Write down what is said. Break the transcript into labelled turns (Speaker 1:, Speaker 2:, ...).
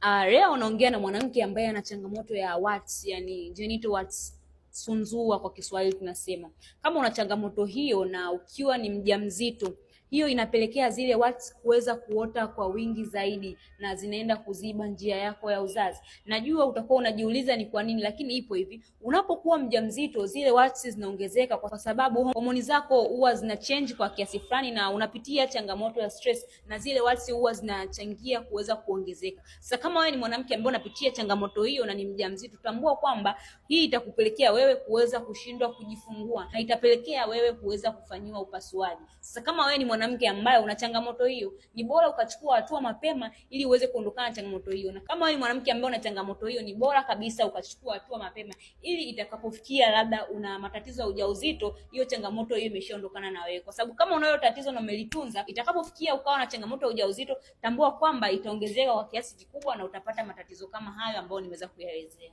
Speaker 1: Leo unaongea na mwanamke ambaye ana changamoto ya warts, yani genital warts, sunzua kwa Kiswahili tunasema. Kama una changamoto hiyo na ukiwa ni mjamzito, hiyo inapelekea zile warts kuweza kuota kwa wingi zaidi na zinaenda kuziba njia yako ya uzazi. Najua utakuwa unajiuliza ni kwa nini, lakini ipo hivi. Unapokuwa mjamzito zile warts zinaongezeka kwa sababu homoni zako huwa zina change kwa kiasi fulani na unapitia changamoto ya stress na zile warts huwa zinachangia kuweza kuongezeka. Sasa kama wewe ni mwanamke ambaye unapitia changamoto hiyo na ni mjamzito, tambua kwamba hii itakupelekea wewe kuweza kushindwa kujifungua na itapelekea wewe kuweza kufanyiwa upasuaji. Sasa kama wewe ni mwanamke ambaye una changamoto hiyo, ni bora ukachukua hatua mapema ili uweze kuondokana na changamoto hiyo. Na kama wewe ni mwanamke ambaye una changamoto hiyo, ni bora kabisa ukachukua hatua mapema ili itakapofikia labda una matatizo ya ujauzito, hiyo changamoto hiyo imeshaondokana na wewe. Kwa sababu kama unayo tatizo na umelitunza, itakapofikia ukawa na changamoto ya ujauzito, tambua kwamba itaongezeka kwa kiasi kikubwa na utapata matatizo kama hayo ambayo nimeweza kuyaelezea.